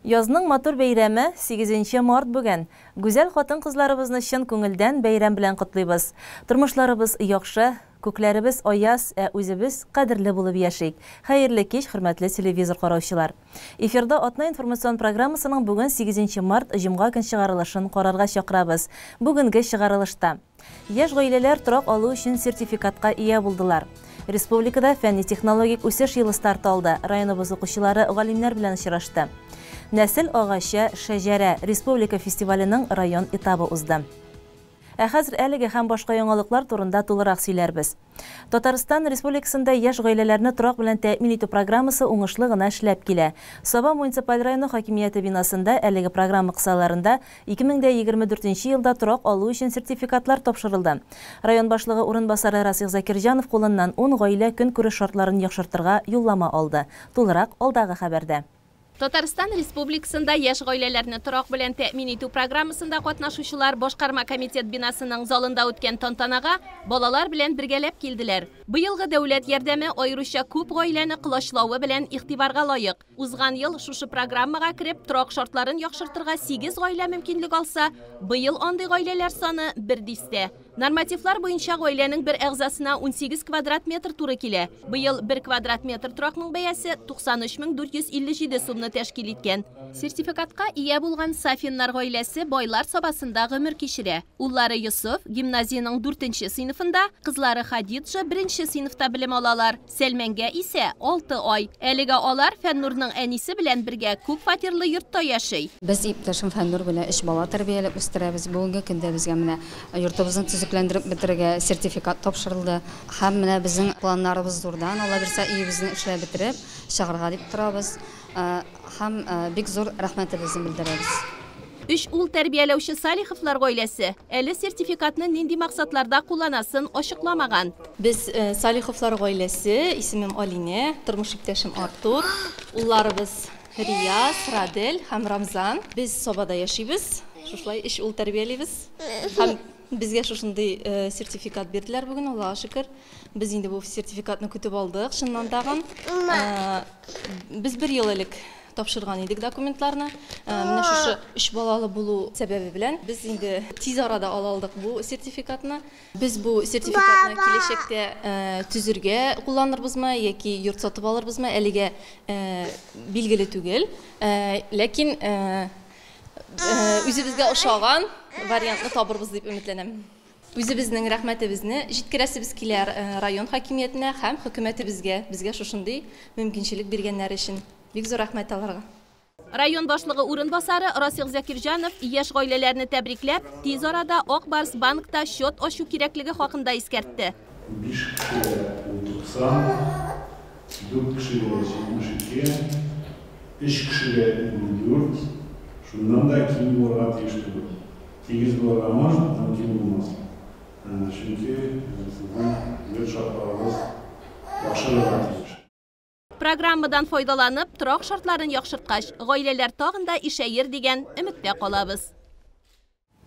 Язның матур бәйрәме, сигезенче март бүген. Гүзәл хатын-кызларыбызны чын күңелдән бәйрәм белән котлыйбыз. Тормышларыбыз яхшы, күкләребез аяз, ә үзебез кадерле булып яшик. Хәерле кич, хөрмәтле телевизор караучылар. Эфирда Атна информацион программасының бүген сигезенче март, җомга көн чыгарылышын карарга чакырабыз. Бүгенге чыгарылышта. Яшь гаиләләр торак алу өчен сертификатка ия булдылар. Республикада фәнни-технологик үсеш елы старт алды. Районыбыз укучылары галимнәр белән очрашты. Нәсел агачы, шәҗәрә республика фестиваленең район этабы узды. Ә хәзер әлеге һәм башка яңалыклар турында тулырак сөйләрбез. Татарстан Республикасында яшь гаиләләрне торак белән тәэмин итү программасы уңышлы гына эшләп килә. Саба муниципаль районы хакимияте бинасында әлеге программа кысаларында 2024 нче елда торак алу өчен сертификатлар тапшырылды. Район башлыгы урынбасары Расих Закирҗанов кулыннан ун гаилә көнкүреш шартларын яхшыртырга юллама алды. Тулырак алдагы хәбәрдә. Татарстан Республикасында яшь гаиләләрне торак белән тәэмин итү программасында катнашучылар Башкарма комитет бинасының залында үткән тантанага балалар белән бергәләп килделәр. Быелгы дәүләт ярдәме аеруча күп гаиләне колачлавы белән игътибарга лаек. Узган ел шушы программага кереп, торак шартларын яхшыртырга 8 гаилә мөмкинлек алса, быел андый гаиләләр саны бер дистә. Нормативлар буенча гаиләнең бер әгъзасына 18 квадрат метр туры килә. Быел бер квадрат метр торакның бәясе 93457 сумны тәшкил иткән. Сертификатка ия булган Сафиннар гаиләсе Байлар Сабасында гомер кичерә. Уллары Йосыф гимназиянең дүртенче сыйныфында, кызлары Хадиджа беренче сыйныфта белем алалар. Сәлмәнгә исә 6 ай. Әлегә алар Фәннурның әнисе белән бергә күп фатирлы йортта яши. Без иптәшем Фәннур белән өч бала тәрбияләп үстерәбез. Бүгенге көндә безгә менә йортыбызны төзекләндереп бетерергә сертификат тапшырылды. Һәм менә безнең планнарыбыз зурдан, Алла бирсә, өебезне эшләп бетереп чыгарга дип торабыз. Һәм бик зур рәхмәтебезне белдерәбез. Өч ул тәрбияләүче Салиховлар гаиләсе әле сертификатны нинди максатларда кулланасын ачыкламаган. Без Салиховлар гаиләсе, исемем Алинә, тормыш иптәшем Артур, улларыбыз Рияз, Радель һәм Рамзан. Без Сабада яшибез, шушылай өч ул тәрбиялибез. Һәм безгә шушындый сертификат бирделәр бүген, Аллага шөкер. Без инде бу сертификатны көтеп алдык, чыннан тагын. Без бер ел элек тапшырган идек документларны. Менә шушы өч балалы булу сәбәбе белән без инде тиз арада ала алдык бу сертификатны. Без бу сертификатны киләчәктә төзергә кулланырбызмы яки йорт сатып алырбызмы, әлегә билгеле түгел. Ләкин үзебезгә ошаган вариантны табырбыз дип өметләнәм. Үзебезнең рәхмәтебезне җиткерәсебез килә район хакимиятенә һәм хөкүмәтебезгә, безгә шушындый мөмкинчелек биргәннәре өчен. Бик зур рәхмәт аларга. Район башлыгы урынбасары Расих Закирҗанов яшь гаиләләрне тәбрикләп, тиз арада Ак Барс банкта счет ачу кирәклеге хакында искәртте. 5 кешегә ул 90, 4 кешегә 72, 3 кешегә 54, шуннан да ким булырга тиеш түгел. Тигез булырга может, но ким булмас. Чөнки сезнең йорт шартларыгыз яхшы булырга тиеш. Программадан файдаланып, торак шартларын яхшырткач, гаиләләр тагын да ишәер дигән өметтә калабыз.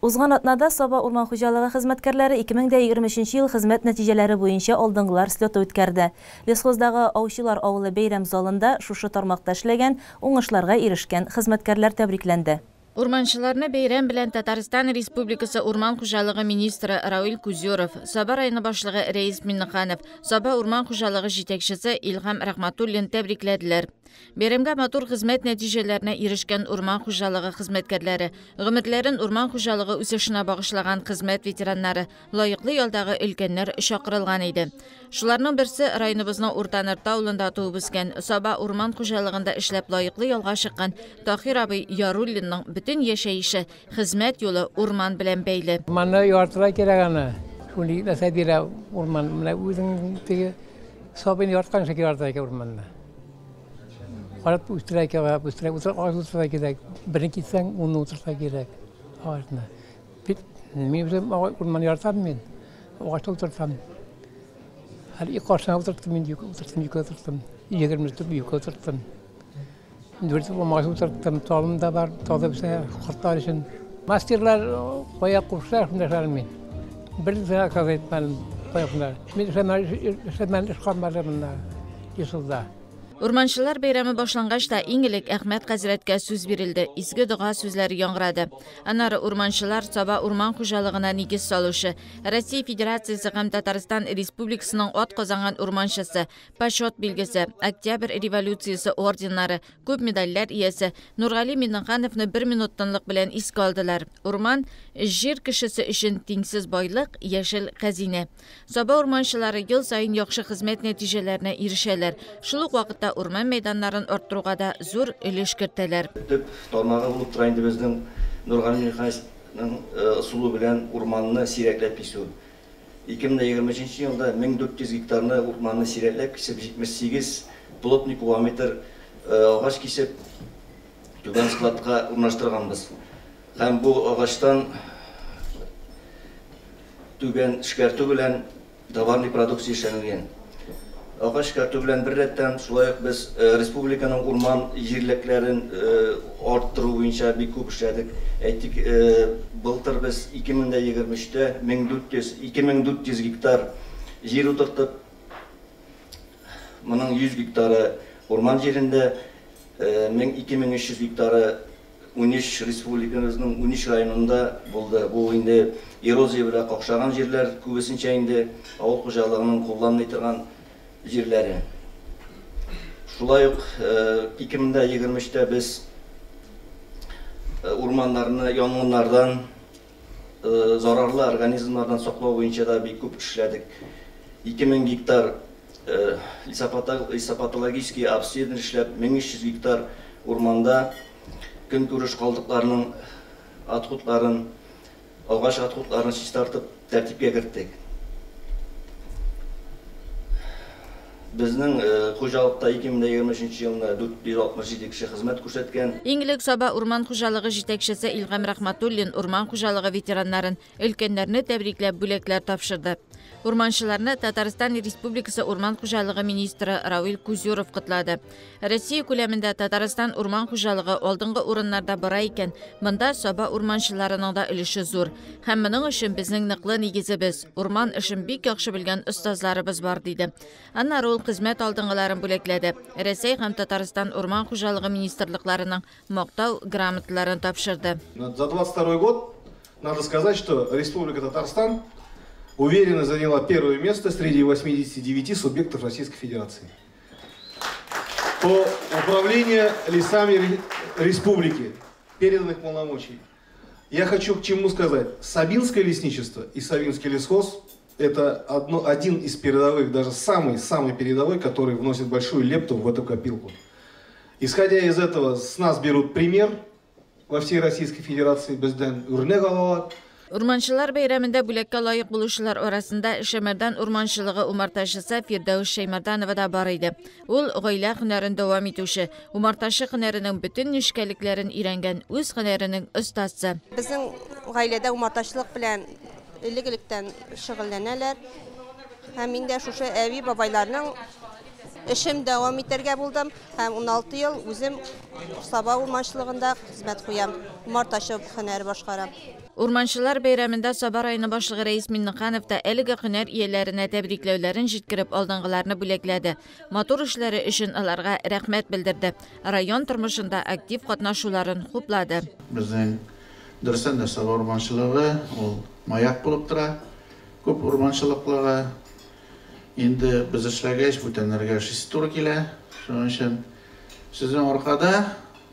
Узган атнада Саба урман хуҗалыгы хезмәткәрләре 2023 ел хезмәт нәтиҗәләре буенча алдынгылар слеты үткәрде. Лесхоздагы Аучылар авылы бәйрәм залында шушы тармакта эшләгән, уңышларга ирешкән хезмәткәрләр тәбрикләнде. Урманчыларны бәйрәм белән Татарстан Республикасы урман хуҗалыгы министры Равил Кузюров, Саба районы башлыгы Рәис Миннеханов, Саба урман хуҗалыгы җитәкчесе Илһам Рахматуллин тәбрикләделәр. Бәйрәмгә матур хезмәт нәтиҗәләренә ирешкән урман хуҗалыгы хезмәткәрләре, гомерләрен урман хуҗалыгы үсешенә багышлаган хезмәт ветераннары, лаеклы ялдагы өлкәннәр чакырылган иде. Шуларның берсе районыбызның Урта Нырта авылында туып үскән, Саба урман хуҗалыгында эшләп лаеклы ялга чыккан Таһир абый Яруллинның бөтен яшәеше, хезмәт юлы урман белән бәйле. Урманны яратырга кирәк аны. Шундый нәрсә бирә урман. Менә үзең теге сабыйны яраткан кеше яратырга кирәк урманны. Карап үстерә кирәк, үстерә, үстерә, агач утыртырга кирәк. Берне китсәң, унны утыртырга кирәк агачны. Бит мин үзем урман яратам мин. Агач утыртам. Һәр ике каршына утырттым мин, ике утырттым, ике утырттым. 20 төп ике утырттым. Дүрт төп агач утырттым. Талым да бар, талы үсә, кортлар өчен. Мастерлар кая кушса, шунда эшләрмен мин. Бер дә отказ әйтмәдем, кая кушса. Мин эшләмәдем, эш калмады монда, Исылда. Урманчылар бәйрәме башлангач та иң элек Әхмәт хәзрәткә сүз бирелде, изге дога сүзләре яңгырады. Аннары урманчылар Саба урман хуҗалыгына нигез салучы, Россия Федерациясе һәм Татарстан Республикасының атказанган урманчысы, Почет билгесе, Октябрь революциясе орденнары, күп медальләр иясе Нургали Миңнехановны бер минут тынлык белән искә алдылар. Урман, җир кешесе өчен тиңсез байлык, яшел хәзинә. Саба урманчылары ел саен яхшы хезмәт нәтиҗәләренә ирешәләр. Шул ук вакытта урман мәйданнарын арттыруга да зур өлеш кертәләр. Төп тармагы булып тора инде безнең Нургали Миңнехановның ысулы белән урманны сирәкләп кисү. 2023 елда 1400 гектарны урманны сирәкләп кисеп, 78 плотный кубометр агач кисеп, түбән складка урнаштырганбыз. Һәм бу агачтан түбән эшкәртү белән товарный продукция эшләнелгән. Агач эшкәртү белән бер рәттән шулай ук без республиканың урман җирлекләрен арттыру буенча бик күп эшләдек. Әйтик, былтыр без 2023-тә 2400 гектар җир утыртып, моның 100 гектары урман җирендә, 2300 гектары 13 республикабызның 13 районында булды. Бу инде эрозия белән какшаган җирләр, күбесенчә инде авыл хуҗалыгының кулланмый торган җирләре. Шулай ук 2023-тә без урманнарны янгыннардан, зарарлы организмнардан саклау буенча да бик күп эшләдек. 2000 гектар лесопатологический обследование эшләп, 1300 гектар урманда көнкүреш калдыкларының отходларын, агач отходларын чистартып тәртипкә керттек. Безнең хуҗалыкта 2023 елны 467 кеше хезмәт күрсәткән. Иң элек Саба урман хуҗалыгы җитәкчесе Илгам Рахматуллин урман хуҗалыгы ветераннарын, өлкәннәрне тәбрикләп бүләкләр тапшырды. Урманчыларны Татарстан Республикасы урман хуҗалыгы министры Равил Кузюров котлады. Россия күләмендә Татарстан урман хуҗалыгы алдынгы урыннарда бара икән, монда Саба урманчыларының да өлеше зур. Һәм моның өчен безнең ныклы нигезебез, урман эшен бик яхшы белгән остазларыбыз бар, диде. Аннары ул хезмәт алдынгыларын бүләкләде. Рәсәй һәм Татарстан урман хуҗалыгы министрлыкларының мактау грамоталарын тапшырды. За 22 год надо сказать, что Республика Татарстан уверенно заняла первое место среди 89 субъектов Российской Федерации по управлению лесами республики, переданных полномочий. Я хочу к чему сказать. Сабинское лесничество и Сабинский лесхоз – это один из передовых, даже самый-самый передовой, который вносит большую лепту в эту копилку. Исходя из этого, с нас берут пример во всей Российской Федерации, бездән үрнәк алалар. Урманчылар бәйрәмендә бүләккә лаек булучылар арасында Шәмәрдән урманчылыгы умартачысы Фирдәүс Шәймәрданова да бар иде. Ул гаилә һөнәрен дәвам итүче, умартачы һөнәренең бөтен нечкәлекләрен өйрәнгән үз һөнәренең остасы. Безнең гаиләдә умартачылык белән элек-электән шөгыльләнәләр. Һәм мин дә шушы әби бабайларның эшем дәвам итәргә булдым. Һәм 16 ел үзем Саба урманчылыгында хезмәт куям, умартачы һөнәре башкарам. Урманчылар бәйрәмендә Саба районы башлыгы Рәис Миңнеханов та әлеге һөнәр ияләренә тәбрикләүләрен җиткереп алдынгыларны бүләкләде. Матур эшләре өчен аларга рәхмәт белдерде. Район тормышында актив катнашуларын хуплады. Безнең дөрестән дә Саба урманчылыгы ул маяк булып тора. Күп урманчылыкларга инде без эшләгәч бүтәннәргә эшлисе туры килә. Шуның өчен сезнең аркада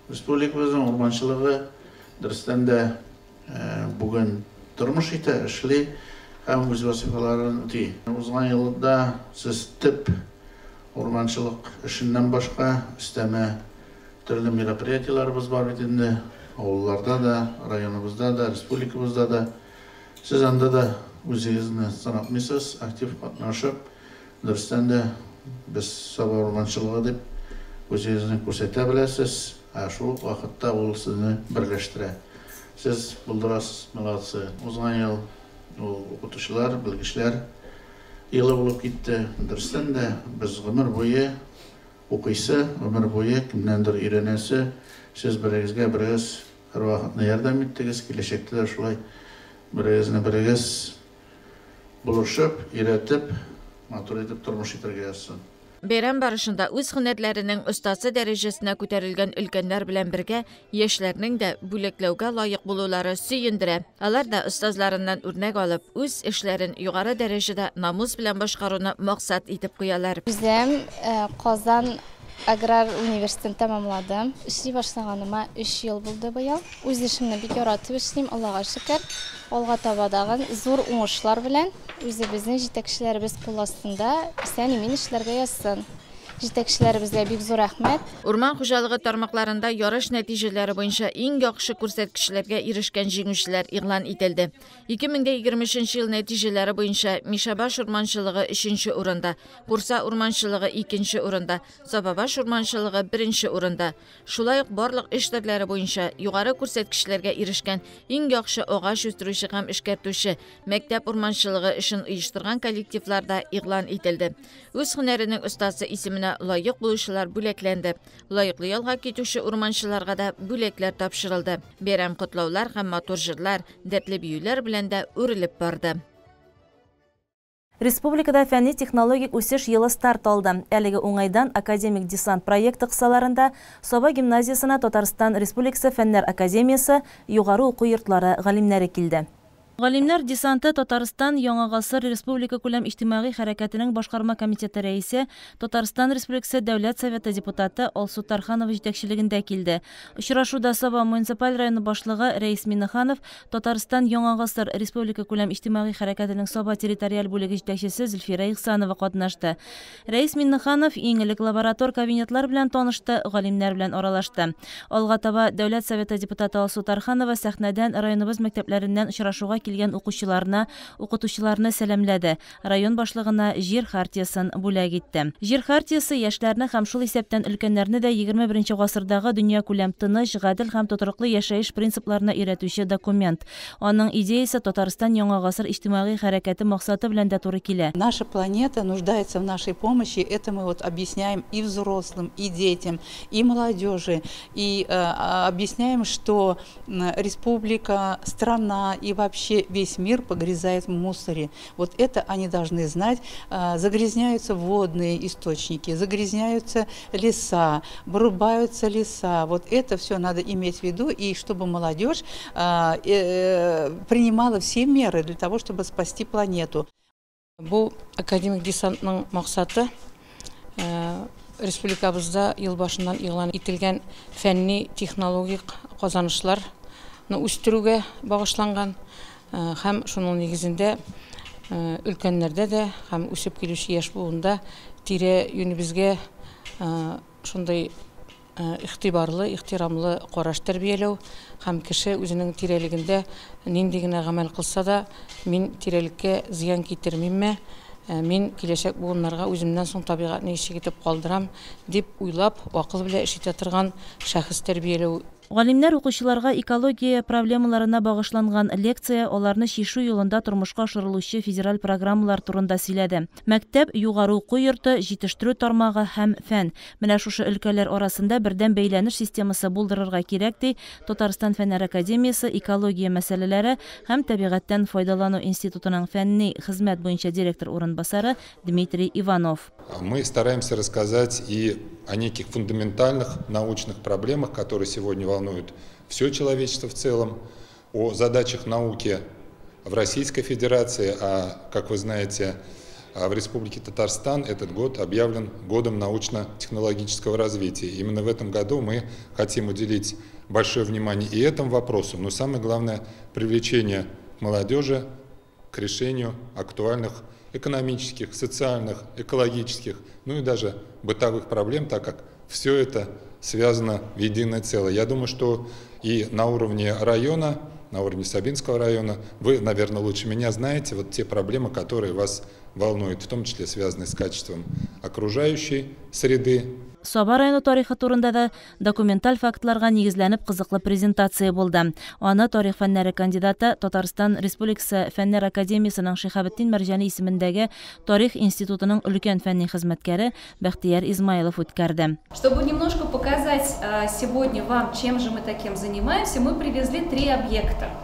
республикабызның урманчылыгы дөрестән дә бүген тормыш итә, эшли һәм үз вазифаларын үти. Узган елда сез төп урманчылык эшеннән башка өстәмә төрле мероприятиеләребез бар бит инде. Авылларда да, районыбызда да, республикабызда да. Сез анда да үзегезне сынатмыйсыз, актив катнашып, дөрестән дә без Саба урманчылыгы дип үзегезне күрсәтә беләсез, ә шул ук вакытта ул сезне берләштерә. Сез булдырасыз, молодцы. Узган ел ул укытучылар, белгечләр елы булып китте. Дөрестән дә без гомер буе укыйсы, гомер буе кемнәндер өйрәнәсе. Сез берегезгә берегез һәрвакытны ярдәм иттегез, киләчәктә дә шулай берегезне берегез булышып, өйрәтеп, матур итеп тормыш итәргә язсын. Бәйрәм барышында үз һөнәрләренең остасы дәрәҗәсенә күтәрелгән өлкәннәр белән бергә яшьләрнең дә бүләкләүгә лаек булулары сөендерә. Алар да остазларыннан үрнәк алып, үз эшләрен югары дәрәҗәдә намус белән башкаруны максат итеп куялар. Үзем Казан аграр университетын тәмамладым. Эшли башлаганыма 3 ел булды быел. Үз эшемне бик яратып эшлим, Аллага шөкер. Алга таба дагын зур уңышлар белән үзебезнең җитәкчеләребез кул астында исән-имин эшләргә язсын. Җитәкчеләребезгә бик зур рәхмәт. Урман хуҗалыгы тармакларында ярыш нәтиҗәләре буенча иң яхшы күрсәткечләргә ирешкән җиңүчеләр игълан ителде. 2023 ел нәтиҗәләре буенча Мишәбаш урманчылыгы 3нче урында, Курса урманчылыгы 2нче урында, Сабабаш урманчылыгы 1нче урында. Шулай ук барлык эш төрләре буенча югары күрсәткечләргә ирешкән иң яхшы агач үстерүче һәм эшкәртүче, мәктәп урманчылыгы эшен оештырган коллективлар да игълан ителде. Үз һөнәренең остасы исеменә лаек булучылар бүләкләнде. Лаеклы ялга китүче урманчыларга да бүләкләр тапшырылды. Бәйрәм котлаулар һәм матур җырлар, дәртле биюләр белән дә үрелеп барды. Республикада фәнни-технологик үсеш елы старт алды. Әлеге уңайдан академик десант проекты кысаларында Саба гимназиясенә Татарстан Республикасы Фәннәр академиясе югары уку йортлары галимнәре килде. Галимнәр десанты Татарстан Яңа гасыр республика күләм иҗтимагый хәрәкәтенең башкарма комитеты рәисе, Татарстан Республикасы Дәүләт Советы депутаты Алсу Тарханова җитәкчелегендә килде. Очрашуда Саба муниципаль районы башлыгы Рәис Миннеханов, Татарстан Яңа гасыр республика күләм иҗтимагый хәрәкәтенең Саба территориаль бүлеге җитәкчесе Зөлфирә Ихсанова катнашты. Рәис Миннеханов иң элек лаборатор кабинетлар белән танышты, галимнәр белән аралашты. Алга таба Дәүләт Советы депутаты Алсу Тарханова сәхнәдән районыбыз мәктәпләреннән очрашуга килгән укучыларны, укытучыларны сәламләде. Район башлыгына Җир хартиясын бүләк итте. Җир хартиясы яшьләрне һәм шул исәптән өлкәннәрне дә 21 гасырдагы дөнья күләм тыныч, гадел һәм тотрыклы яшәеш принципларына өйрәтүче документ. Аның идеясы Татарстан Яңа гасыр иҗтимагый хәрәкәте максаты белән дә туры килә. Наша планета нуждается в нашей помощи. Это мы вот объясняем и взрослым, и детям, и молодежи, и объясняем, что республика, страна и вообще весь мир погрязает в мусоре. Вот это они должны знать. Загрязняются водные источники, загрязняются леса, вырубаются леса. Вот это все надо иметь в виду, и чтобы молодежь принимала все меры для того, чтобы спасти планету. Бу академик десантның максаты республикабызда ел башыннан игълан ителгән фәнни технологик казанышларны үстерүгә багышланган һәм шуның нигезендә өлкәннәрдә дә һәм үсеп килүче яшь буында тирә-юнебезгә шундый игътибарлы, ихтирамлы караш тәрбияләү һәм кеше үзенең тирәлегендә нинди генә гамәл кылса да, мин тирәлеккә зыян китермимме, мин киләчәк буыннарга үземнән соң табигатьне ничек итеп калдырам дип уйлап, акыл белән эш итә торган шәхес тәрбияләү. Галимнәр укучыларга экология проблемаларына багышланган лекция, аларны чишү юлында тормышка ашырылучы федераль программалар турында сөйләде. Мәктәп, югары уку йорты, җитештерү тармагы һәм фән. Менә шушы өлкәләр арасында бердәм бәйләнеш системасы булдырырга кирәк, ди Татарстан Фәннәр академиясе экология мәсьәләләре һәм табигатьтән файдалану институтының фәнни хезмәт буенча директор урынбасары Дмитрий Иванов. Мы стараемся рассказать и о неких фундаментальных научных проблемах, которые сегодня волнуют все человечество в целом, о задачах науки в Российской Федерации, а, как вы знаете, в Республике Татарстан этот год объявлен годом научно-технологического развития. Именно в этом году мы хотим уделить большое внимание и этому вопросу, но самое главное – привлечение молодежи к решению актуальных экономических, социальных, экологических, ну и даже бытовых проблем, так как все это связано в единое целое. Я думаю, что и на уровне района, на уровне Сабинского района, вы, наверное, лучше меня знаете вот те проблемы, которые вас волнуют, в том числе связанные с качеством окружающей среды. Саба районы тарихы турында да документаль фактларга нигезләнеп кызыклы презентация булды. Аны тарих фәннәре кандидаты, Татарстан Республикасы Фәннәр академиясының Шиһабетдин Мәрҗани исемендәге Тарих институтының өлкән фәнни хезмәткәре Бәхтияр Измайлов үткәрде. Чтобы немножко показать сегодня вам, чем же мы таким занимаемся, мы привезли 3 объекта.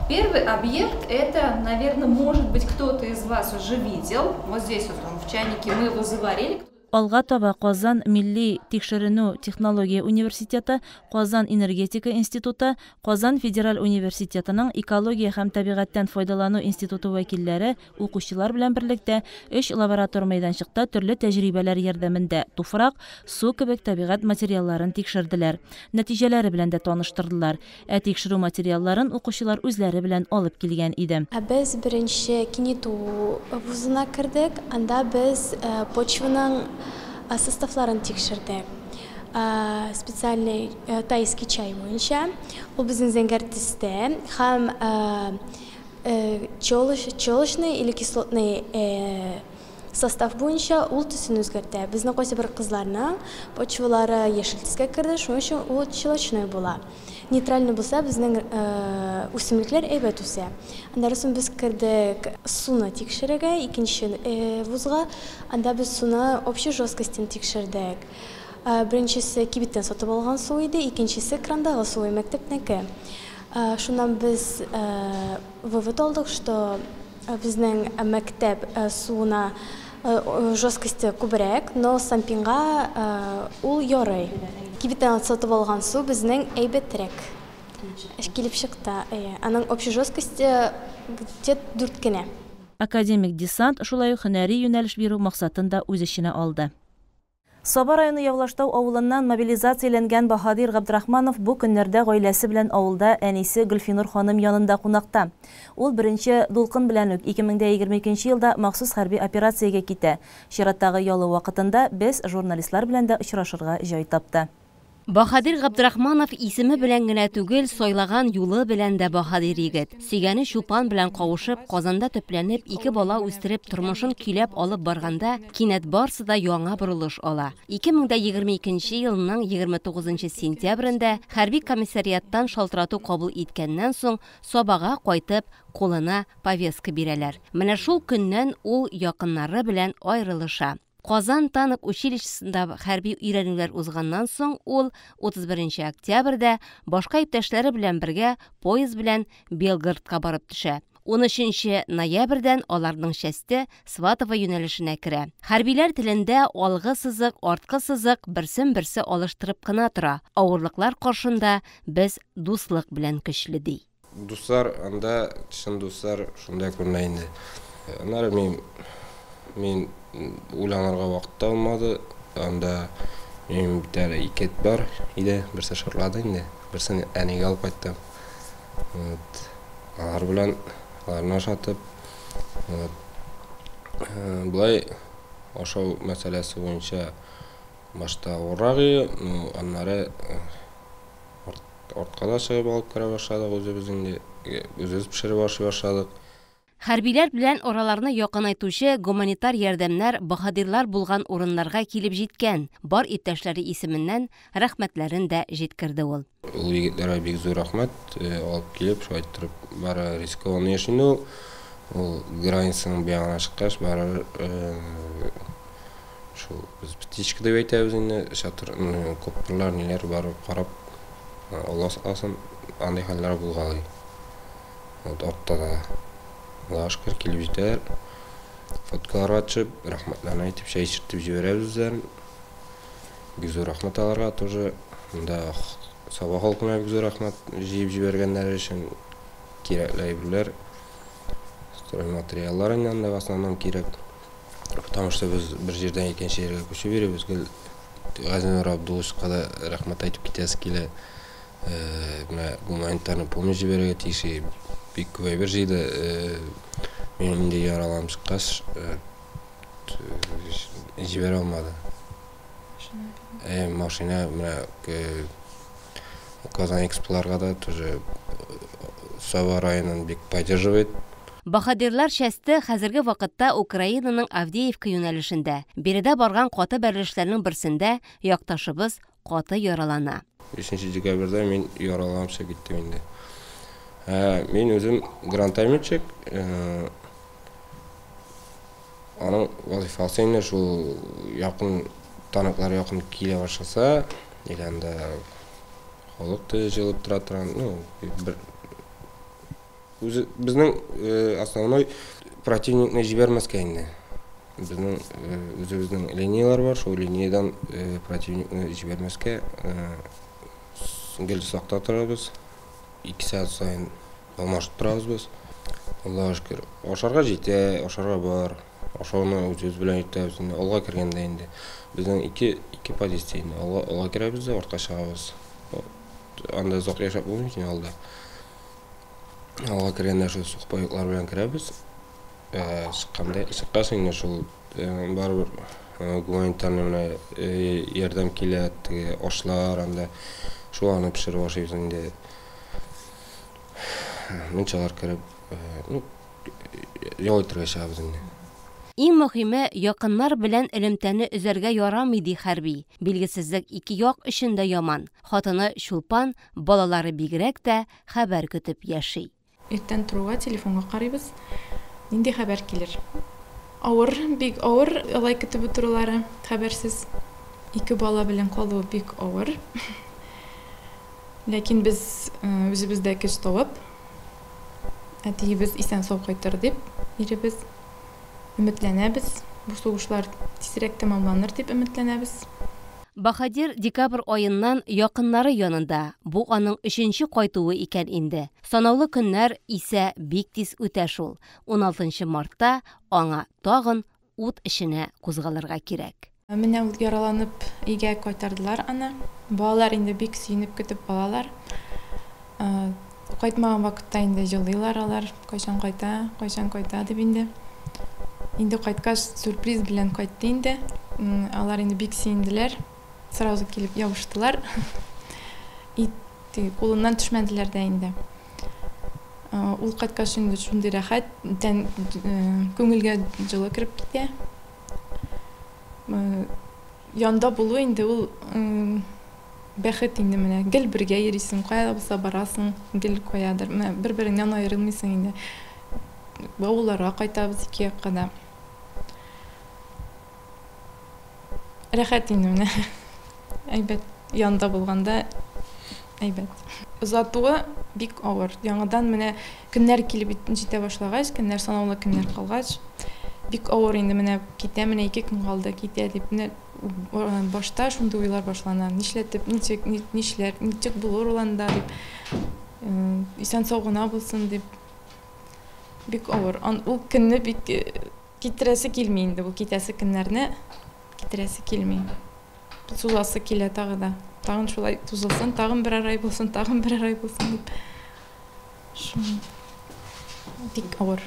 Первый объект, это, наверное, может быть, кто-то из вас уже видел. Вот здесь вот он в чайнике, мы его заварили. Алга таба Казан милли тикшеренү технология университеты, Казан энергетика институты, Казан федераль университетының экология һәм табигатьтән файдалану институты вәкилләре укучылар белән берлектә өч лаборатор мәйданчыкта төрле тәҗрибәләр ярдәмендә туфрак, су кебек табигать материалларын тикшерделәр. Нәтиҗәләре белән дә таныштырдылар. Ә тикшерү материалларын укучылар үзләре белән алып килгән иде. Ә без беренче КНИТУ вузына кердек. Анда без почваның составларын тикшердек. Специальный тайский чай буенча. Ул безнең зәңгәр төстә һәм щелочный или кислотный состав буенча ул төсен үзгәртә. Безнең кайсы бер кызларның почвалары яшел төскә керде, шуның өчен ул щелочной була. Нейтральный булса, безнең үсемлекләр әйбәт үсә. Аннары соң без кердек суны тикшерергә, икенче вузга. Анда без суны общей жесткостен тикшердек. Беренчесе кибеттән сатып алган су иде, икенчесе крандагы су, мәктәпнеке. Шуннан без вывод алдык, что безнең мәктәп суына жесткости күбрәк, но СанПиНга ул ярый. Кибеттән сатып алган су безнең әйбәтрәк килеп чыкты. Аның общей жесткости где-то 4 кенә. Академик десант шулай ук һөнәри юнәлеш бирү максатын да үз эченә алды. Саба районы Явлаштау авылыннан мобилизацияләнгән Баһадир Габдрахманов бу көннәрдә гаиләсе белән авылда әнисе Гөлфинур ханым янында кунакта. Ул беренче дулкын белән үк 2022 елда махсус хәрби операциягә китә. Чираттагы ялы вакытында без журналистлар белән дә очрашырга җай тапты. Баһадир Габдрахманов исеме белән генә түгел, сайлаган юлы белән дә баһадир егет. Сөйгәне Чулпан белән кавышып, Казанда төпләнеп, ике бала үстереп, тормышын көйләп алып барганда, кинәт барсы да яңа борылыш ала. 2022 елның 29 сентябрендә хәрби комиссариаттан шалтырату кабул иткәннән соң, Сабага кайтып, кулына повестка бирәләр. Менә шул көннән ул якыннары белән аерылыша. Казан танк училищесында хәрби өйрәнүләр узганнан соң ул 31 октябрьдә башка иптәшләре белән бергә поезд белән Белгородка барып төшә. 13 ноябрьдән аларның часте Сватово юнәлешенә керә. Хәрбиләр телендә алгы сызык, арткы сызык берсен-берсе алыштырып кына тора. Авырлыклар каршында без дуслык белән көчле, ди. Дуслар анда, чын дуслар шунда күренә инде. Аннары мин уйланырга вакыт та булмады. Анда минем бит әле ике эт бар иде, берсе шарлады инде, берсен әнигә алып кайттым. Вот. Алар белән аларны ашатып, вот. Болай ашау мәсьәләсе буенча башта авыррак иде, но аннары артка да чыгып алып керә башладык үзебез инде, үзебез пешереп ашый башладык. Хәрбиләр белән араларны якынайтучы гуманитар ярдәмнәр баһадирлар булган урыннарга килеп җиткән. Бар иптәшләре исеменнән рәхмәтләрен дә җиткерде ул. Ул егетләргә бик зур рәхмәт, алып килеп, шулай иттереп, бары рискованный эш инде ул. Ул границаның бу ягына чыккач, бары шул без птичка дип әйтәбез инде, чатыр, коптерлар, ниләр барып карап, Алла сакласын, андый хәлләр булгалый. Вот артта да Аллага шөкер килеп җитәләр. Фоткаларга төшеп, рәхмәтләрен әйтеп, чәй эчертеп җибәрәбез үзләрен. Бик зур рәхмәт аларга тоже. Монда Саба халкына бик зур рәхмәт җыеп җибәргәннәре өчен кирәкле әйберләр, стройматериаллар инде анда в основном кирәк. Потому что без бер җирдән икенче җиргә күчеп йөрибез. Гел Газинур Абдулловичка да рәхмәт әйтеп китәсе килә. Менә гуманитарный помощь җибәрергә тиеш. Бик күп әйбер җыйды. Мин инде яраланып чыккач, җибәрә алмады. Машина менә Казан Эксполарга да тоже Саба районын бик поддерживает. Баһадирлар часте хәзерге вакытта Украинаның Авдеевка юнәлешендә. Биредә барган каты бәрелешләрнең берсендә якташыбыз каты яралана. 5 декабрьдә мин яраланып чыгып киттем инде. Мин үзем гранатометчик, аның вазифасы инде шул якын танклар якын килә башласа, или анда халык та җыелып тора торган, ну, бер үзе безнең основной противникны җибәрмәскә инде. Безнең үзебезнең линияләр бар, шул линиядән противникны җибәрмәскә гел сакта торабыз. 2 сәгать саен алмашып торабыз без. Аллага шөкер, ашарга җитә, ашарга бар. Ашауны үзебез белән итәбез инде. Алга кергәндә инде. Безнең ике, ике позиция инде. Алга, алга керәбез дә, артка чыгабыз. Анда озак яшәп булмый инде алда. Алга кергәндә шул сухпайоклар белән керәбез. Чыкканда, чыккач инде шул барыбер гуманитарный менә ярдәм килә, теге ашлар анда. Шул аны пешереп ашыйбыз инде. Мунчалар кереп, ну, ял итәргә чыгабыз инде. Иң мөһиме, якыннар белән элемтәне өзәргә ярамый, ди хәрби. Билгесезлек ике як өчен дә яман. Хатыны Чулпан, балалары бигрәк тә хәбәр көтеп яши. Иртән торуга телефонга карыйбыз, нинди хәбәр килер. Авыр, бик авыр алай көтеп утырулары, хәбәрсез. Ике бала белән калуы бик авыр. Ләкин без үзебездә көч табып, әтиебез исән-сау кайтыр дип, иребез, өметләнәбез. Бу сугышлар тизрәк тәмамланыр дип өметләнәбез. Баһадир декабрь аеннан якыннары янында, бу аның өченче кайтуы икән инде. Санаулы көннәр исә бик тиз үтә шул. 16 мартта аңа тагын ут эченә кузгалырга кирәк. Менә ул яраланып өйгә кайтардылар аны. Балалар инде бик сөенеп көтеп алалар. Кайтмаган вакытта инде җылыйлар алар, кайчан кайта, кайчан кайта дип инде. Инде кайткач сюрприз белән кайтты инде. Алар инде бик сөенделәр. Сразу килеп ябыштылар. И кулыннан төшмәделәр дә инде. Ул кайткач инде шундый рәхәт, тән күңелгә җылы кереп китә. Янда булу инде ул бәхет инде менә. Гел бергә йөрисең, кая да булса барасың, гел каядыр. Менә бер-береңнән аерылмыйсың инде. Авылларга кайтабыз ике якка да. Рәхәт инде менә. Әйбәт янда булганда әйбәт. Озатуы бик авыр. Яңадан менә көннәр килеп җитә башлагач, көннәр санаулы көннәр калгач, бик авыр инде менә китә, менә 2 көн калды, китә дип. Менә башта шундый уйлар башлана. Нишләтеп, ничек, нишләр, ничек булыр ул анда дип. Исән сау гына булсын дип. Бик авыр. Ул көнне бик китерәсе килми инде, бу китәсе көннәрне китерәсе килми. Сузасы килә тагы да. Тагын шулай тузылсын, тагын берәр ай булсын, тагын берәр ай булсын дип. Шул бик авыр.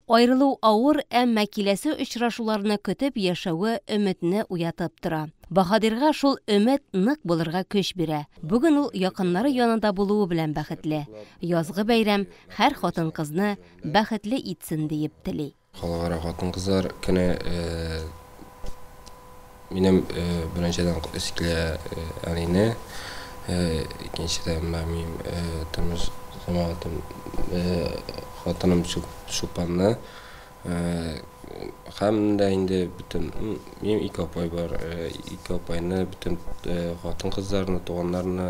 Аерылу авыр, әмма киләсе очрашуларны көтеп яшәве өметне уятып тора. Баһадирга шул өмет нык булырга көч бирә. Бүген ул якыннары янында булуы белән бәхетле. Язгы бәйрәм һәр хатын-кызны бәхетле итсен диеп тели. Халыкара хатын-кызлар көне минем беренчедән котлыйсы килә әнине, икенчедән менә минем тормыш җәмәгатем, хатыным Чулпанны, һәм дә инде бөтен минем ике апай бар, ике апайны, бөтен хатын-кызларны, туганнарны,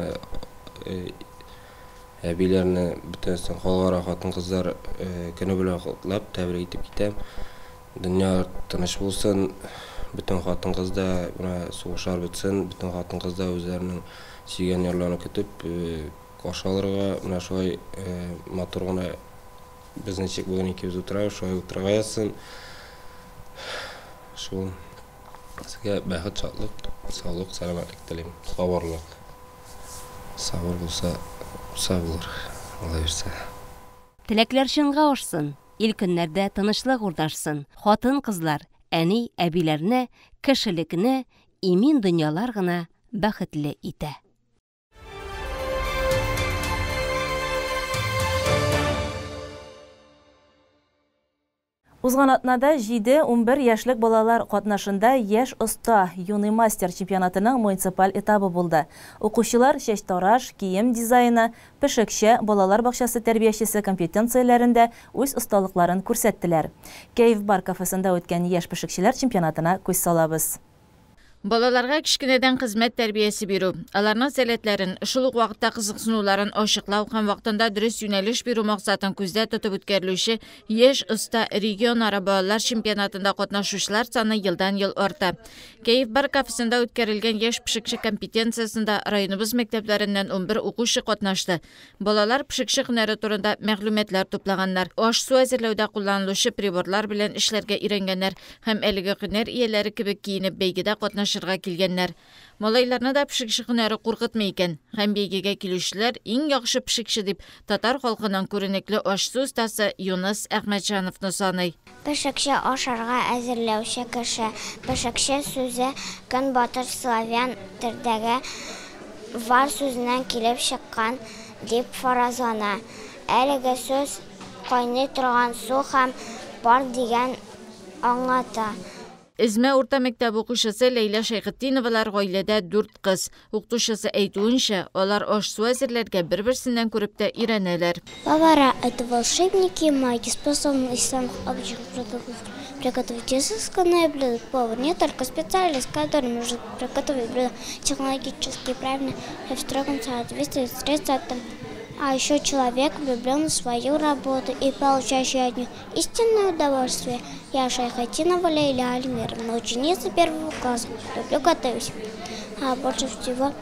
әбиләрне, бөтенесен халыкара хатын-кызлар көне белән котлап, тәбрик итеп китәм. Дөнья тыныч булсын, бөтен хатын-кыз да менә сугышлар бетсен, бөтен хатын-кыз да үзләренең сөйгән ярларын көтеп, каршы алырга, менә шулай матур гына без ничек бүген икебез утырабыз, шулай утырырга язсын. Шул сезгә бәхет, шатлык, саулык, сәламәтлек телим, сабырлык. Сабыр булса, булса булыр, Алла бирсә. Теләкләр чынга ашсын, ил көннәрдә тынычлык урнашсын. Хатын-кызлар, әни, әбиләрне, кешелекне имин дөньялар гына бәхетле итә. Узган атнада 7-11 яшьлек балалар катнашында Яшь оста юный мастер чемпионатының муниципаль этабы булды. Укучылар чәчтараш, кием дизайны, пешекче, балалар бакчасы тәрбиячесе компетенцияләрендә үз осталыкларын күрсәттеләр. Кәеф бар кафесында үткән яшь пешекчеләр чемпионатына күз салабыз. Балаларга кечкенәдән хезмәт тәрбиясе бирү, аларның сәләтләрен, шул ук вакытта кызыксынуларын ачыклау һәм вакытында дөрес юнәлеш бирү максатын күздә тотып үткәрелүче Яшь оста регионара балалар чемпионатында катнашучылар саны елдан-ел арта. Кәеф бар кафесында үткәрелгән Яшь пешекче компетенциясендә районыбыз мәктәпләреннән 11 укучы катнашты. Балалар пешекче һөнәре турында мәгълүматлар туплаганнар, аш-су әзерләүдә кулланылучы приборлар белән эшләргә өйрәнгәннәр һәм әлеге һөнәр ияләре кебек киенеп бәйгедә катнашырга килгәннәр. Малайларны да пешекче һөнәре куркытмый икән. Һәм бәйгегә килүчеләр иң яхшы пешекче дип татар халкының күренекле аш-су остасы Юныс Әхмәтҗановны саный. Пешекче, ашарга әзерләүче кеше. Пешекче сүзе көнбатыш славян телдәге вар сүзеннән килеп чыккан дип фаразлана. Әлеге сүз кайный торган су һәм пар дигән аңлата. Эзмә урта мәктәбе укучысы Ләйлә Шәйхетдиновалар гаиләдә дүрт кыз. Укытучысы әйтүенчә, алар аш-су әзерләргә бер-берсеннән күреп тә өйрәнәләр. Повара – это волшебники и маги, способные из самых обычных продуктов приготовить изысканное блюдо. Повар не только специалист, который может приготовить блюдо технологически правильно и в строгом соответствии с рецептом, а еще человек, влюблен в свою работу и получающий от нее истинное удовольствие. Я Шайхатинова Лейля Альмировна, ученица первого класса. Люблю готовить. А больше всего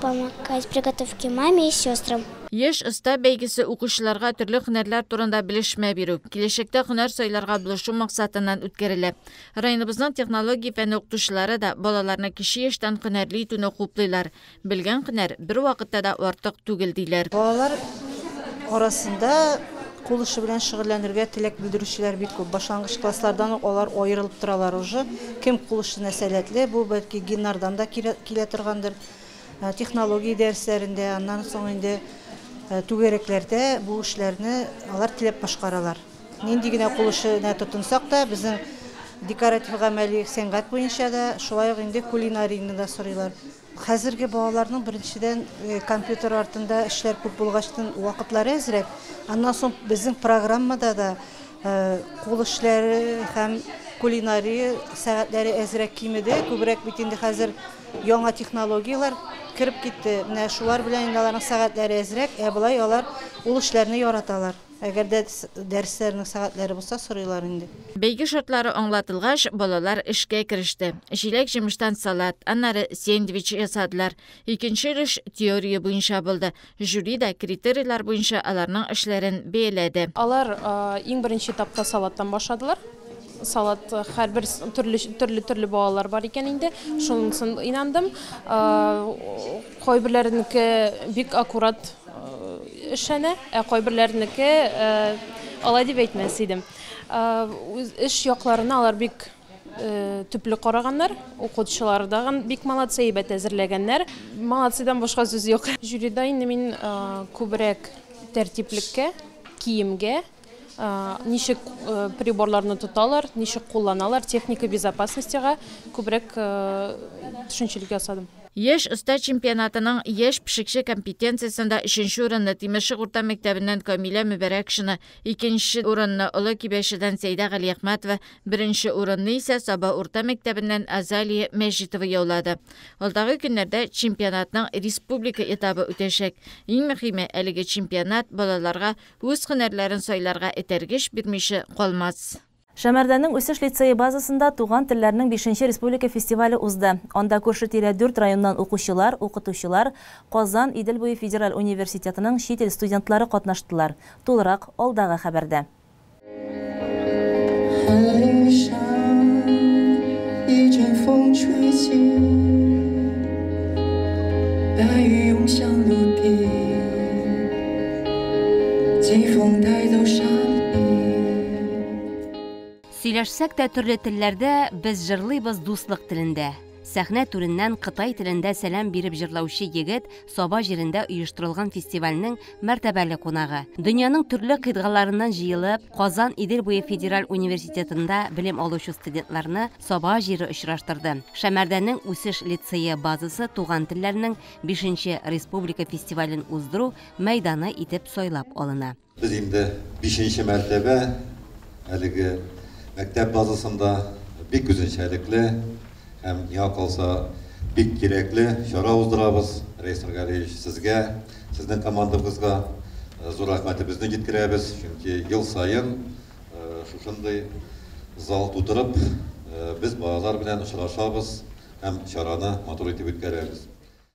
помогать в приготовке маме и сестрам. Яшь оста бәйгесе укучыларга төрле һөнәрләр турында белешмә бирү, киләчәктә һөнәр сайларга булышу максатыннан үткәрелә. Районыбызның технология фәне укытучылары да балаларны кече яшьтән һөнәрле итүне хуплыйлар. Белгән һөнәр бервакытта да артык түгел, диләр. Балалар арасында кул эше белән шөгыльләнергә теләк белдерүчеләр бик күп. Башлангыч класслардан ук алар аерылып торалар уже. Кем кул эшенә сәләтле, бу бәлки геннардан да килә торгандыр. Технология дәресләрендә, аннан соң инде түгәрәкләрдә бу эшләрне алар теләп башкаралар. Нинди генә кул эшенә тотынсак та, безнең декоратив гамәли сәнгать буенча да, шулай ук инде кулинарияне дә сорыйлар. Хәзерге балаларның беренчедән компьютер артында эшләр күп булгачтын вакытлары әзрәк. Аннан соң безнең программада да кул эшләре һәм кулинария сәгатьләре әзрәк кимеде. Күбрәк бит инде хәзер яңа технологияләр кереп китте. Менә шулар белән инде аларның сәгатьләре әзрәк, ә болай алар ул эшләрне яраталар. Әгәр дә дәресләрнең сәгатьләре булса, сорыйлар инде. Бәйге шартлары аңлатылгач, балалар эшкә кереште. Җиләк-җимештән салат, аннары сендвич ясадылар. Икенче өлеш теория буенча булды. Жюри да критерийлар буенча аларның эшләрен бәяләде. Алар иң беренче этапта салаттан башладылар. Салат һәрбер төрле-төрле балалар бар икән инде. Шунысын инандым. Кайберләренеке бик аккурат эшләнә, ә кайберләренеке алай дип әйтмәс идем. Эш якларына алар бик төпле караганнар, укытучылар да бик молодцы, әйбәт әзерләгәннәр. Молодцыдан башка сүз юк. Жюрида инде мин күбрәк тәртиплеккә, киемгә, ничек приборларны тоталар, ничек кулланалар, техника безопасностига күбрәк төшенчелек ясадым. Яшь оста чемпионатының яшь пешекче компетенциясендә өченче урынны Тимершык урта мәктәбеннән Камилә Мөбәрәкшина, икенче урынны Олы Кибәчедән Сәйдә Галиәхмәтова, беренче урынны исә Саба урта мәктәбеннән Азалия Мәҗитова яулады. Алдагы көннәрдә чемпионатның республика этабы үтәчәк. Иң мөһиме, әлеге чемпионат балаларга үз һөнәрләрен сайларга этәргеч бирмичә калмас. Шәмәрдәннең Үсеш лицее базасында туган телләрнең 5нче республика фестивале узды. Анда күрше-тирә 4 районнан укучылар, укытучылар, Казан Идел буе федераль университетының чит ил студентлары катнаштылар. Тулырак алдагы хәбәрдә. Сөйләшсәк тә төрле телләрдә, без җырлыйбыз дуслык телендә. Сәхнә түреннән Кытай телендә сәлам биреп җырлаучы егет Саба җирендә оештырылган фестивальнең мәртәбәле кунагы. Дөньяның төрле кыйтгаларыннан җыелып, Казан Идел буе федераль университетында белем алучы студентларны Саба җире очраштырды. Шәмәрдәннең Үсеш лицее базасы туган телләрнең 5нче республика фестивален уздыру мәйданы итеп сайлап алына. Без инде 5нче мәртәбә әлеге мәктәп базасында бик үзенчәлекле Һәм миңа калса, бик кирәкле чара уздырабыз. Рәис Нургалиевич, сезгә, сезнең командагызга зур рәхмәтебезне җиткерәбез, чөнки ел саен шушындый зал тутырып, без балалар белән очрашабыз һәм чараны матур итеп үткәрәбез.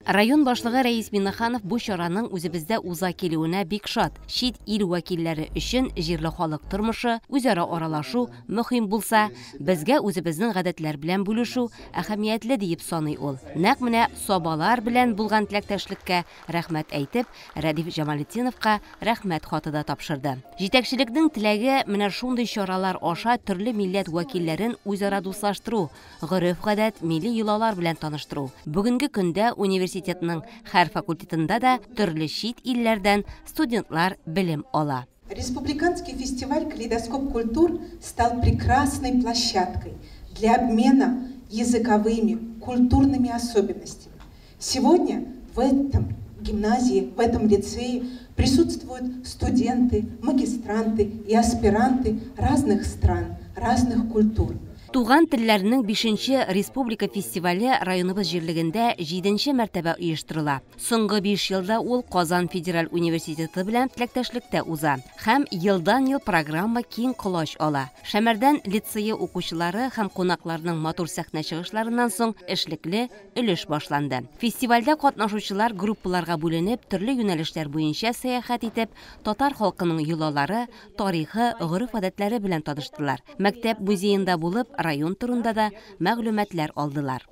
Район башлыгы Рәис Миннеханов бу чараның үзебездә уза килүенә бик шат. Чит ил вәкилләре өчен җирле халык тормышы, үзара аралашу мөһим булса, безгә үзебезнең гадәтләр белән бүлешү әһәмиятле диеп саный ул. Нәкъ менә сабалар белән булган теләктәшлеккә рәхмәт әйтеп, Рәдиф Җамалетдиновка рәхмәт хаты да тапшырды. Җитәкчелекнең теләге менә шундый чаралар аша төрле милләт вәкилләрен үзара дуслаштыру, гореф-гадәт, милли йолалар белән таныштыру. Бүгенге көндә университетның һәр факультетында да төрле чит илләрдән студентлар белем ала. Республиканский фестиваль «Калейдоскоп культур» стал прекрасной площадкой для обмена языковыми, культурными особенностями. Сегодня в этом гимназии, в этом лицее присутствуют студенты, магистранты и аспиранты разных стран, разных культур. Туган телләрнең бишенче республика фестивале районыбыз җирлегендә җиденче мәртәбә оештырыла. Соңгы 5 елда ул Казан федераль университеты белән теләктәшлектә уза һәм елдан-ел программа киң колач ала. Шәмәрдән лицее укучылары һәм кунакларның матур сәхнә чыгышларыннан соң эшлекле өлеш башланды. Фестивальдә катнашучылар группаларга бүленеп, төрле юнәлешләр буенча сәяхәт итеп, татар халкының йолалары, тарихы, гореф-гадәтләре белән таныштылар. Мәктәп музеенда булып, район турында да мәгълүматлар алдылар.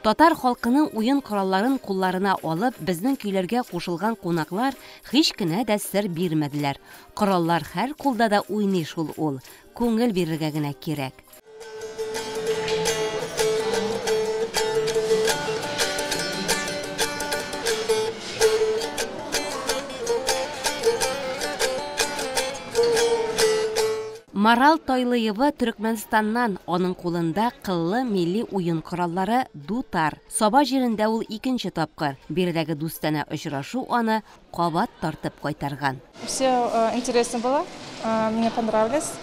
Татар халкының уен коралларын кулларына алып, безнең көйләргә кушылган кунаклар һич кенә дә сер бирмәделәр. Кораллар һәр кулда да уйный шул ул. Күңел бирергә генә кирәк. Марал Тайлыева Төркмәнстаннан, аның кулында кыллы милли уен кораллары дутар. Саба җирендә ул икенче тапкыр. Биредәге дустанә очрашу аны кабат тартып кайтарган. Все интересно было, мне понравилось.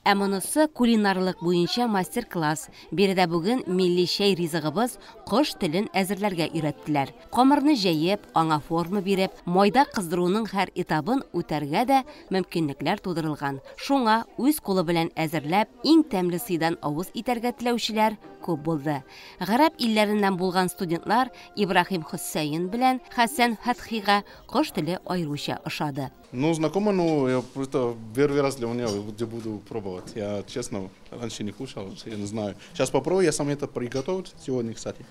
Ә монысы кулинарлык буенча мастер-класс. Биредә бүген милли чәй ризыгыбыз кош телен әзерләргә өйрәттеләр. Камырны җәеп, аңа форма биреп, майда кыздыруның һәр этабын үтәргә дә мөмкинлекләр тудырылган. Шуңа үз кулы белән әзерләп, иң тәмле сыйдан авыз итәргә теләүчеләр күп булды. Гарәп илләреннән булган студентлар Ибраһим Хөсәен белән Хәсән Фәтхига кош теле аеруча ошады. Ну, знакомо, но я просто первый раз для меня буду пробовать. Я, честно, раньше не кушал, я не знаю. Сейчас попробую, я сам это приготовил сегодня, кстати.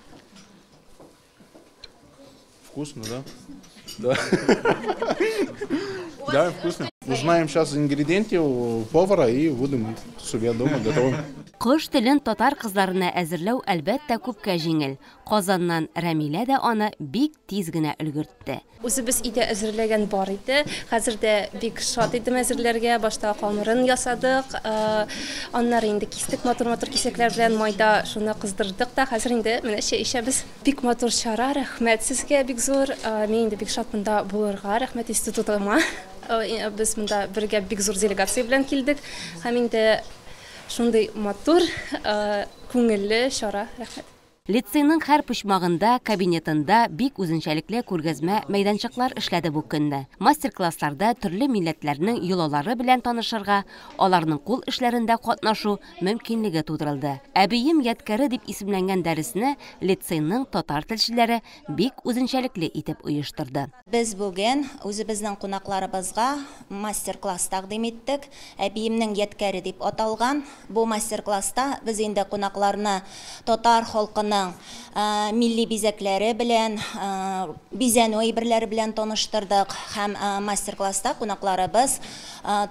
Вкусно, да? Да. Да, вкусно. Узнаем сейчас ингредиенты у повара и будем себе дома готовим. Кош телен татар кызларына әзерләү әлбәттә күпкә җиңел. Казаннан Рәмилә дә аны бик тиз генә өлгертте. Үзебез өйдә әзерләгән бар иде. Хәзер дә бик шат идем әзерләргә. Башта камырын ясадык, аннары инде кистек матур-матур кисәкләр белән майда шуны кыздырдык та, хәзер инде менә чәй эчәбез. Бик матур чара, рәхмәт сезгә бик зур. Мин инде бик шат монда булырга, рәхмәт институтыма. Без монда бергә бик зур делегация белән килдек. Һәм инде шундый матур, күңелле чара, рәхмәт. Лицейның һәр почмагында, кабинетында бик үзенчәлекле күргәзмә мәйданчыклар эшләде бу көнне. Мастер-классларда төрле милләтләрнең йолалары белән танышырга, аларның кул эшләрендә катнашу мөмкинлеге тудырылды. Әбием ядкәре дип исемләнгән дәресне лицейның татар телчеләре бик үзенчәлекле итеп оештырды. Без бүген үзебезнең кунакларыбызга мастер-класс тәкъдим иттек. Әбиемнең ядкәре дип аталган бу мастер-класста без инде кунакларны татар халкының милли бизәкләре белән, бизәнү әйберләре белән таныштырдык һәм мастер-класста кунакларыбыз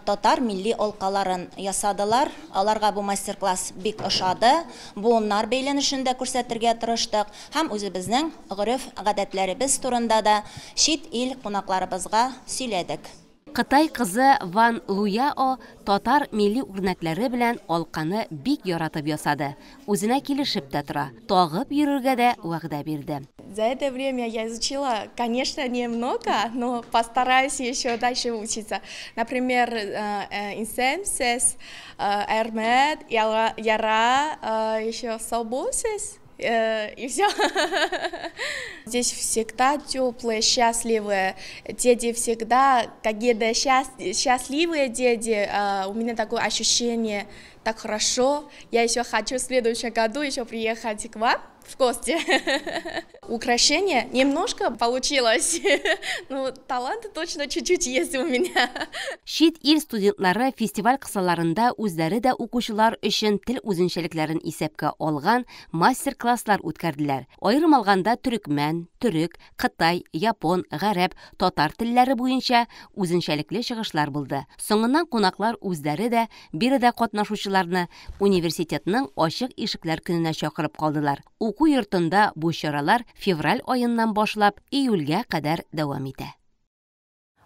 татар милли алкаларын ясадылар. Аларга бу мастер-класс бик ошады. Буыннар бәйләнешен дә күрсәтергә тырыштык һәм үзебезнең гореф-гадәтләребез турында да чит ил кунакларыбызга сөйләдек. Кытай кызы Ван Луяо татар милли үрнәкләре белән алканы бик яратып ясады. Үзенә килешеп тә тора. Тагып йөрергә дә вәгъдә бирде. За это время я изучила, конечно, немного, но постараюсь еще дальше учиться. Например, Исәнмесез, Рәхмәт, Яра, еще Сау булыгыз, и все. Здесь всегда теплые, счастливые дети, всегда какие-то счастливые дети. У меня такое ощущение, так хорошо. Я еще хочу в следующем году еще приехать к вам в гости. Украшение немножко получилось, но талант точно чуть-чуть есть у меня. Чит ил студентлары фестиваль кысаларында үзләре дә укучылар өчен тел үзенчәлекләрен исәпкә алган мастер-класслар үткәрделәр. Аерым алганда төрекмән, төрек, кытай, япон, гарәп, татар телләре буенча үзенчәлекле чыгышлар булды. Соңыннан кунаклар үзләре дә биредә катнашучыларны университетның ачык ишекләр көненә чакырып калдылар. Уку йортында бу чаралар февраль аеннан башлап июльгә кадәр дәвам итә.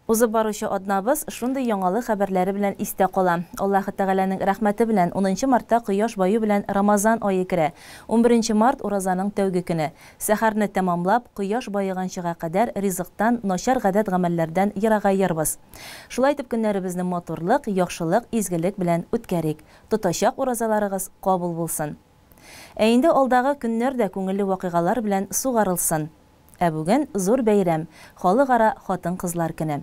Узып баручы атнабыз шундый яңалык хәбәрләре белән истә кала. Аллаһы Тәгаләнең рәхмәте белән 10 мартта кояш баю белән Рамазан ае керә. 11 март уразаның тәүге көне. Сәхәрне тәмамлап, кояш баеганчыга кадәр ризыктан, начар гадәт-гамәлләрдән ерагаербыз. Шулай итеп көннәребезне матурлык, яхшылык, изгелек белән үткәрик. Тотачак уразаларыгыз кабул булсын. Ә инде алдагы көннәр дә күңелле вакыйгалар белән сугарылсын. Ә бүген зур бәйрәм, халыкара хатын-кызлар көне.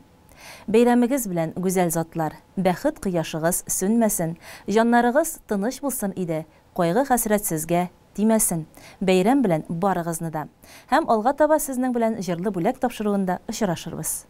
Бәйрәмегез белән, гүзәл затлар, бәхет кояшыгыз сүнмәсен, җаннарыгыз тыныч булсын иде, кайгы-хәсрәт сезгә тимәсен. Бәйрәм белән барыгызны да. Һәм алга таба сезнең белән җырлы бүләк тапшыруында очрашырбыз.